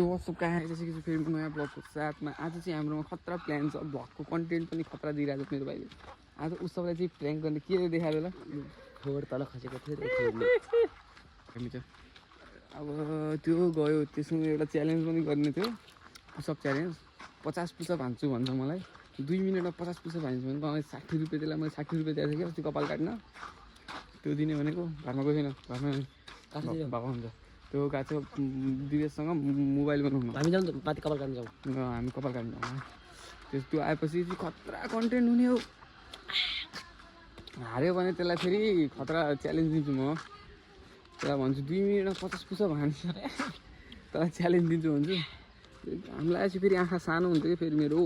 WhatsApp कहाँ जैसे कि फेरि नयाँ ब्लगको साथमा आज चाहिँ हाम्रोमा खतरा प्लान छ ब्लगको कन्टेन्ट पनि खतरा दिइरहेको छ मेरो भाइले आज उसलाई चाहिँ प्र्याङ्क गर्ने के देखाएर ल फोहोर तल खसेको थियो अब त्यो गयो त्यसमा एउटा च्यालेन्ज पनि गर्ने थियो पुसअप च्यालेन्ज 50 पुसअप हान्छु भन्छ मलाई 2 मिनटमा 50 पुसअप हान्छु भने मलाई 60 रुपियाँ त्यसलाई मैले 60 रुपियाँ दिएको थिएँ अस्ति कपाल काट्न त्यो दिने भनेको घरमा गएको छैन घरमा भएको हुन्छ त्यो गएको छ दिवेशसँग मोबाइल बनाउनु हामी जाउँ माथि कपाल काट्न जाउँ हामी कपाल काट्नु जाउँ त्यो आएपछि चाहिँ खतरा कन्टेन्ट हुने हो हार्यो भने त्यसलाई फेरि खतरा च्यालेन्ज दिन्छु म त्यसलाई भन्छु 2 मिनटमा 50 पुसअप हान्छ त्यसलाई च्यालेन्ज दिन्छु भन्छु हामीलाई चाहिँ फेरि आँखा सानो हुन्छ कि फेरि मेरो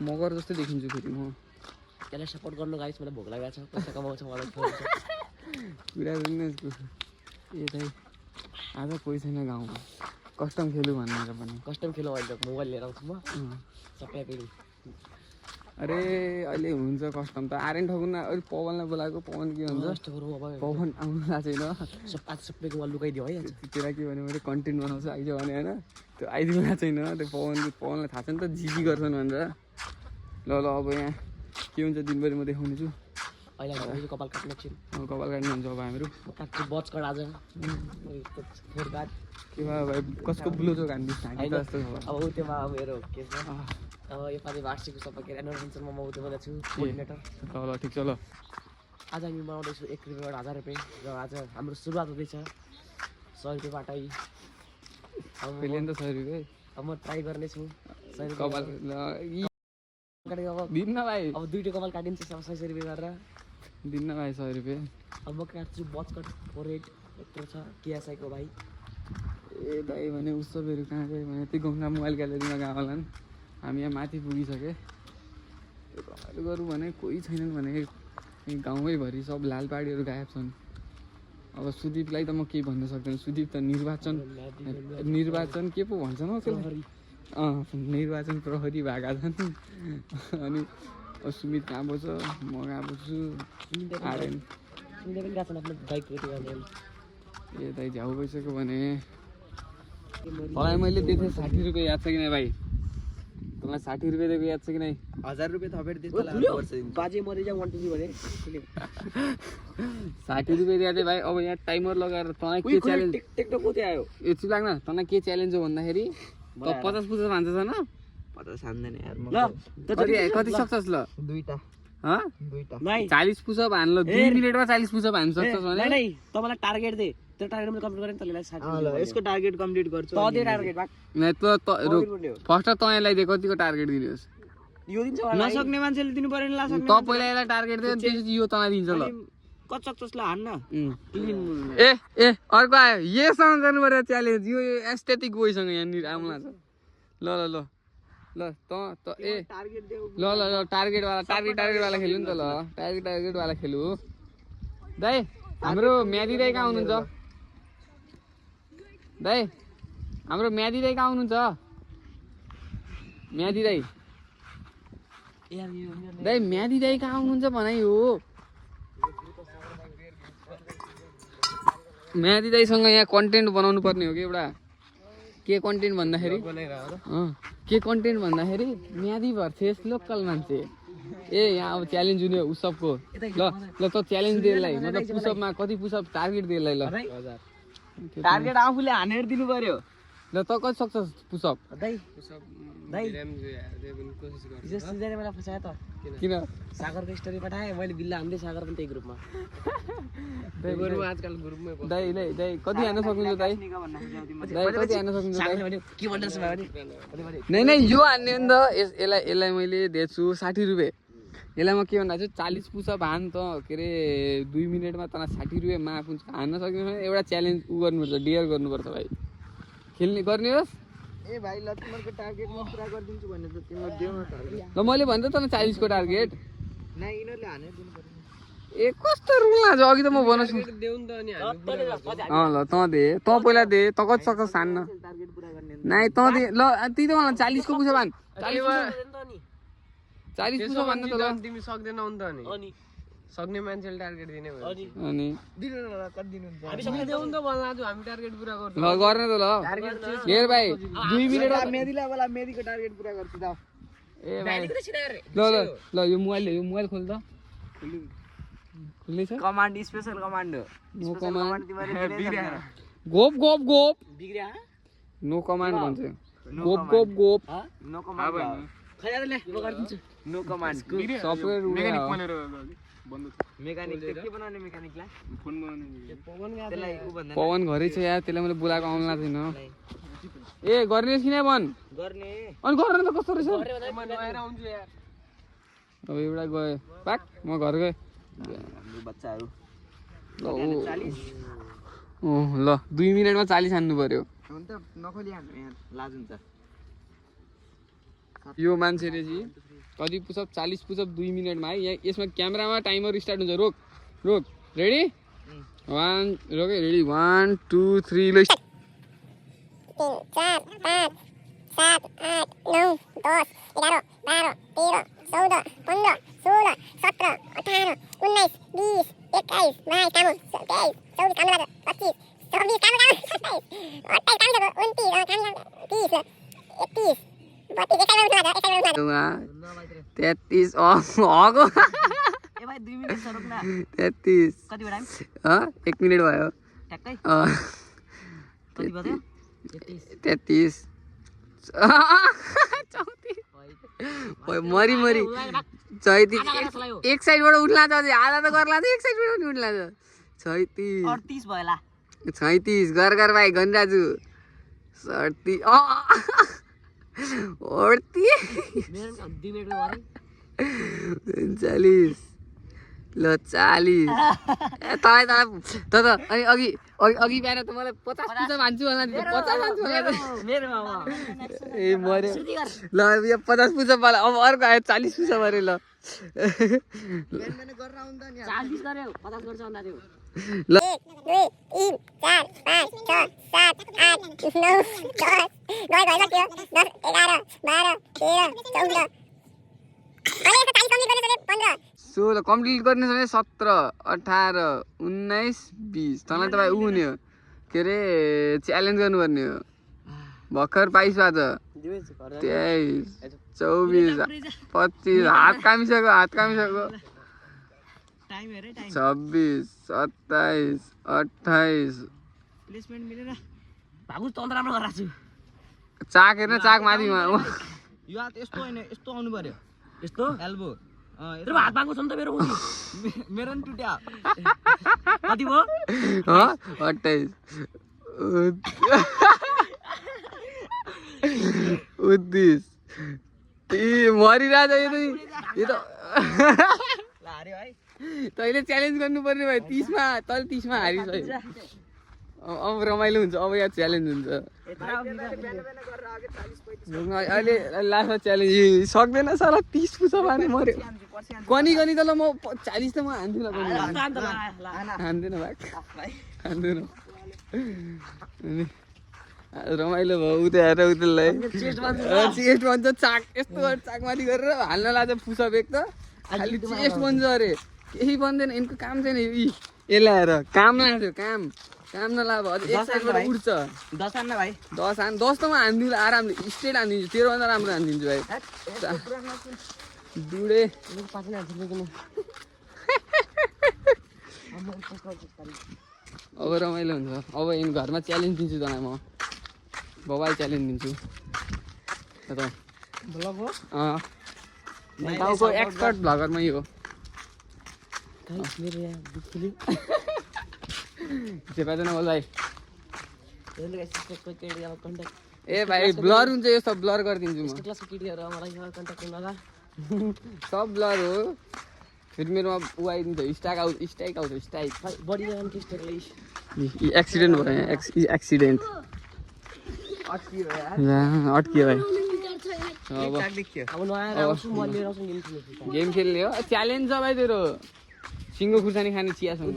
मगर जस्तै देखिन्छु फेरि म त्यसलाई सपोर्ट गर्नु गाइस मलाई भोक लागेको छ पैसा कमाउँछ मलाई कुरा गर्नु ए दाइ आज कोही छैन गाउँमा कस्टम खेलु भनेर पनि कस्टम खेल्नु अहिले मोबाइल लिएर आउँछु म सबै फेरि अरे अहिले हुन्छ कस्टम त आर्यन ठगुन अहिले पवनलाई बोलाएको पवन के भन्छ पवन आउनु भएको छैन सबैको वाल लुकाइदियो है त्यतिखेर के भन्यो मैले कन्टेन्ट बनाउँछु आइज भने होइन त्यो आइदिनु भएको छैन त्यो पवनलाई थाहा छ नि त जिजी गर्छन् भनेर ल अब यहाँ के हुन्छ दिनभरि म देखाउने छु अहिले कपाल काट्ने छु कपाल काट्नु हुन्छ अब हामीहरू काट्छु बच कट आज फोर काट के भयो भाइ कसको ब्लुजो हान्दिस् जस्तो अब त्यो मेरो के छ अब योपालि वार्षिक सबै के एनुअल म उद्योगमा छु कोअर्डिनेटर ल ठिक छ ल आज हामी बनाउँदैछु 1 रुपियाँबाट 1000 रुपियाँ र आज हाम्रो सुरुवात हुँदैछ 100 रुपियाँबाटै अब पहिले त 100 रुपियाँ अब म ट्राई गर्नेछु 100 रुपियाँ कपाल दिन्न भाइ अब दुईटै कपाल काटिन्छ 600 रुपियाँ गरेर दिन्न भाइ 100 रुपियाँ अब म काट्छु बच कट 48 यत्रो छ केएसआईको भाइ ए दाइ भने उसबहरू कहाँ गयो भने त्यो गङ्गा मोबाइल ग्यालेरीमा गएको होला नि हामी यहाँ माथि पुगिसके रमाइलो गरौँ भने कोही छैनन् भने गाउँैभरि सब लालपाडीहरू गायब छन् अब सुदीपलाई त म केही भन्न सक्दैन सुदीप त निर्वाचन के पो भन्छ न त्यसलाई निर्वाचन प्रहरी भएका छन् अनि सुमित कहाँ बस्छ म कहाँ बस्छु आर्यन ए दाइ झ्याउ भइसक्यो भने तँलाई मैले दिएको थिएँ 60 रुपियाँ याद छ कि नै भाइ तँलाई 60 रुपियाँ दिएको याद छ कि नै 1000 रुपियाँ थपेर बाजे मरि जा 1 2 3 भने 60 रुपियाँ दिएको थिएँ भाइ अब यहाँ टाइमर लगाएर तँलाई के च्यालेन्ज टेक्टो कति आयो यति लाग्न तँलाई के च्यालेन्ज हो भन्दाखेरि 50 पुसअप हान्छ छैन 50 हान्दैन यार म कति सक्छस् ल दुईटा 40 पुसअप हान ल 2 मिनेटमा 40 पुसअप हान्न सक्छस् भने नै तपाईलाई टार्गेट दे त्यो टार्गेट मैले कम्प्लिट गरेँ तँलाई 60 ल यसको टार्गेट कम्प्लिट गर्छु त दे टार्गेट भाग नै त फर्स्ट तँलाई दे कतिको टार्गेट दिनुहोस् यो दिन्छ नसक्ने मान्छेले दिनु पर्यो नि ला सक्ने त पहिला यसलाई टार्गेट दे त्यसपछि यो तँलाई दिन्छ ल कति सक्छस् ल हान्न ए अर्को आयो यसँग गर्नु पर्यो च्यालेन्ज यो एस्थेटिक बोयसँग यहाँ आउला छ ल ल त ए टार्गेट देऊ ल टार्गेट वाला खेल्नु नि त ल टार्गेट वाला खेलु दाइ हाम्रो म्यादी दाइ कहाँ हुनुहुन्छ दाइ हाम्रो म्यादी दाइ कहाँ हुनुहुन्छ म्यादी दाइ दाइ म्यादी दाइ कहाँ हुनुहुन्छ भनाइ हो म्यादी दाइसँग यहाँ कन्टेन्ट बनाउनु पर्ने हो कि एउटा के कन्टेन्ट भन्दाखेरि म्यादी भर्सेस लोकल मान्छे ए यहाँ अब च्यालेन्ज हुने हो उसबको ल त च्यालेन्ज दिएलाई मतलब पुसअपमा कति पुसअप टार्गेट दिएलाई ल टार्गेट आफूले हानेर दिनु पर्यो ल त कति सक्छस् पुसअप मलाई फसायो त किन सागरको स्टोरी पठाएँ मैले बिल्ला हान्दै सागर पनि त्यही ग्रुपमा आजकल ग्रुपमै दाइ कति हान्न सक्नुहुन्छ दाइ कति हान्न सक्नुहुन्छ के भन्छ नै यो हान्ने नि त यसलाई मैले दिएछु 60 रुपियाँ यसलाई म के भन्दा छु 40 पुसअप हान त के अरे 2 मिनेटमा तँलाई 60 रुपियाँ माफ हुन्छ हान्न सक्ने एउटा च्यालेन्ज गर्नुपर्छ डियर गर्नुपर्छ भाइ खेल्ने गर्ने होस् ए भाइ ल तिमीहरुको टार्गेट म पुरा गर्दिन्छु भन्ने त तिम्रो देऊ न टार्गेट ल मैले भन्दै त 40 को टार्गेट नै यिनीहरुले हानेर दिनु पर्छ ए कस्तो रुल आज अघि त म भन्छु देऊ नि त अनि ल त दे त पहिला दे त कति सक्छ सान्न टार्गेट पुरा गर्ने नाइ त दे ल ती त मलाई 40 को पुसअप हान 40 पुसअप हान्न त ल तिमी सक्दैन नि त अनि सक्ने मान्छेले टार्गेट दिने भयो अनि दिनु न कति दिनुहुन्छ हामी सक्ने देऊ नि त बोल्न आज हामी टार्गेट पुरा गर्छौँ ल गर्ने त ल हेर भाइ 2 मिनेट मेदीलाई बोला मेदीको टार्गेट पुरा गर्छु जाऊ ए भाइ ल ल ल यो मोबाइल खोल त खुल्दै छ कमान्ड स्पेशल कमान्ड हो नो कमान्ड तिमीले गोप गोप गोप बिग्रिया नो कमान्ड भन्छ गोप गोप गोप नो कमान्ड खैर ले म गर्दिन्छु नो कमान्ड सफ्टवेयर मेकानिक भनेर बन्द मेकानिक के बनाउने मेकानिकलाई फोन बनाउने त्यसलाई उ भन्दैन पवन घरै छ यार त्यसलाई मैले बोलाएको आउनु छैन ए गर्ने कि नै भन गर्ने अनि गर्न त कस्तो रहेछ म नआएर आउँछु यार अब एउटा गयो पाक म घर गएँ हाम्रो बच्चाहरु ल 2 मिनेटमा 40 हान्नु पर्यो हुन त नखोली हान्नु यहाँ लाज हुन्छ यो मान्छेले चाहिँ कति पुसअप 40 पुसअप 2 मिनेटमा है यहाँ यसमा क्यामेरामा टाइमर स्टार्ट हुन्छ रोक रोक रेडी 1 रोके रेडी 1 2 3 ल 3, 4, 5, 7, 8, 9, 10, 11, 12, 13, 14, 15, 16, 17, 18, 19, 20, 21, 22, kamu, 23, 24, kamu lagi, 25, 26, kamu, 27, 28, kamu lagi, 29, kamu 30, 31, 32, 33, kamu 33 हगो ए भाइ 2 मिनेट छ रोक्न 33 कति टाइम 1 मिनेट भयो ठ्याक्कै कति भयो 33 मरी मरी 34 एक साइडबाट उठ्ला त आधा त गर्ला त एक साइडबाट पनि उठ्ला त 36 38 भयो ला 36 घर भाइ गनराजु 37 मेरो 2 मिनेटको गरे 39 ल 40 तपाईँ त अनि अघि अघि बिहान त मलाई 50 पुजा मान्छु होला नि 50 मान्छु होला मेरो मामा ए मर्यो ल यो 50 पुजा मलाई अब अर्को आयो 40 पुजा मरे ल बिहान गरेर आउँदा नि 40 गर्यो 50 गर्छ भन्दा थियो ल 1, 2, 3, 4, 5, 6, 7, 8, 9, 10, 11, 12, 13, 16 कम्प्लिट गर्ने छ भने 17 18 19 20 तँलाई त भाइ ऊ हुने हो के अरे च्यालेन्ज गर्नुपर्ने हो भर्खर 22 आज 23 24 25 हात कामिसक्यो टाइम हेरे टाइम 26 27 28 प्लेसमेन्ट मिलेन भागु त अन्त राम्रो गराछु चाक हेर्न चाक माथिमा यो हात यस्तो हैन यस्तो आउनु पर्यो यस्तो एल्बो तेरो हात भागु छ नि त मेरो मुनि मेरो नि टुट्या कति भयो 28 29 ए मरिरहेछ यो त हार्यो है तैँले च्यालेन्ज गर्नुपर्ने भयो 30 मा तैँले 30 मा हारिसक्यो अब रमाइलो हुन्छ अब यहाँ च्यालेन्ज हुन्छ अहिले लास्टमा च्यालेन्ज सक्दैन सर 30 पुछ मार्नु मऱ्यो कनी कनी त ल म 40 त म हान्दिनँ हान्दिनँ भाइ हान्दिनँ अनि रमाइलो भयो उता हेरेर उतालाई चेस्ट भन्छ चाक यस्तो चाकमाथि गरेर हाल्न लाग्छ पुसअप एक त खालि चेस्ट भन्छ अरे केही बन्दैन यिनको काम छैन यसलाई हेर काम लाग्थ्यो काम नलाभ अझ एक साइडबाट उठ्छ 10 आन्न भाइ 10 त म हान्दिनँ आरामले स्ट्रेट हानिदिन्छु तेरोभन्दा राम्रो हानिदिन्छु भाइ दुडे अब रमाइलो हुन्छ अब यिन घरमा च्यालेन्ज दिन्छु तँलाई म बबाल च्यालेन्ज दिन्छु ब्लग हो गाउँको एक्सपर्ट भ्लगर मै हो मेरो यहाँ दुखले चेपादैन बोल भाइ हेर्नु गाइस त्यसको केडी अब कन्ट्याक्ट ए भाइ ब्लर हुन्छ यो सब ब्लर गरिदिन्छु म क्लासको केटीहरु मलाई कन्ट्याक्ट गर्न ला सब ब्लर हो फेरि मेरोमा ऊ आइदिन्छ स्टाइक आउँछ स्टाइक बडी राम टेस्टरले एक्सिडेन्ट भयो यहाँ एक्सिडेन्ट अट्कियो भाइ अब अब नआएर आउँछु म लिएर आउँछु गेम खेल्ने हो च्यालेन्ज छ भाइ तेरो सिङ्गो खुर्सानी खाने चियासँग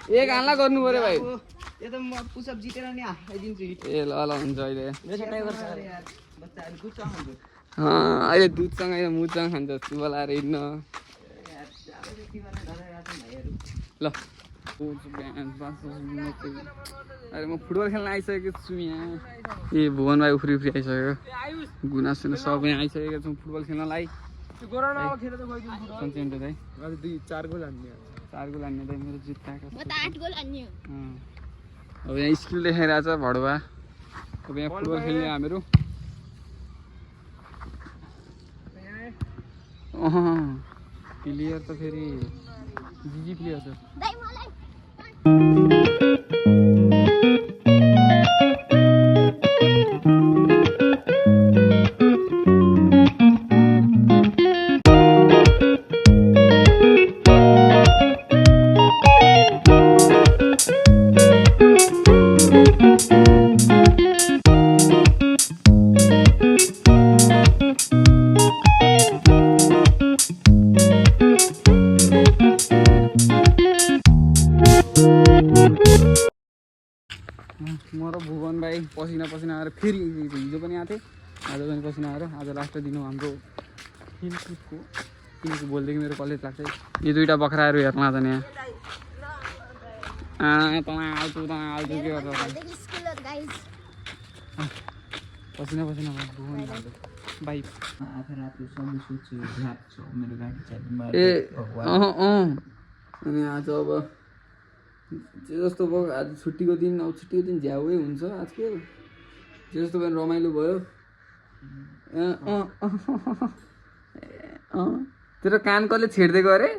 एक हाल्ला गर्नु पर्यो भाइ यो त म पुसअप जितेर नि हाइदिन्छु ए ल हुन्छ अहिले मेरो टाइगर छ बच्चाहरु दुध खान्छ अहिले दुधसँग मुदसँग खान्छ बोलाएर हिँड्न ल अरे म फुटबल खेल्न आइसकेको छु यहाँ ए भुवन भाइ उफ्री उफ्री आइसक्यो गुनास सुनास सबै आइसकेको छौँ फुटबल खेल्नलाई सन्चेन्टो दाइ आज 4 गोल हान्ने 4 गोल हान्ने दाइ मेरो जुत्ताको म त 8 गोल हान्ने हो अब यहाँ स्किल देखाइरहेछ भडुवा अब यहाँ फुटबल खेल्ने हामीहरू प्लेयर त फेरि जिजी प्लेयर छ दाइ मलाई म र भुवन भाइ पसिना आएर फेरि हिजो पनि आएको थिएँ आज पनि पसिना आएर आज लास्ट दिन हो हाम्रो खेलकुदको किनकि भोलिदेखि मेरो कलेज लाग्छ यी दुईवटा बख्राहरू हेर्न आज यहाँ आल्छु के गर्छ स्कुल गाइस पसिना भुवन भाइ ए अनि आज अब जे जस्तो भयो आज छुट्टीको दिन झ्याउै हुन्छ आजकल जे जस्तो पनि रमाइलो भयो तेरो कान कसले छेड्दिएको अरे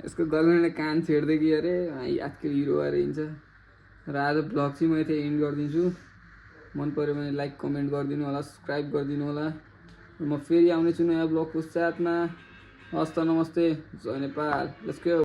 यसको गर्लफ्रेन्डले कान छेड्दै अरे आजकल हिरो अरे हिँड्छ र आज भ्लग चाहिँ म यतै एन्ड गरिदिन्छु मन पऱ्यो भने लाइक कमेन्ट गरिदिनु होला सब्सक्राइब गरिदिनु होला म फेरि आउनेछु नयाँ भ्लगको साथमा हस्त नमस्ते जय नेपाल लेट्स गो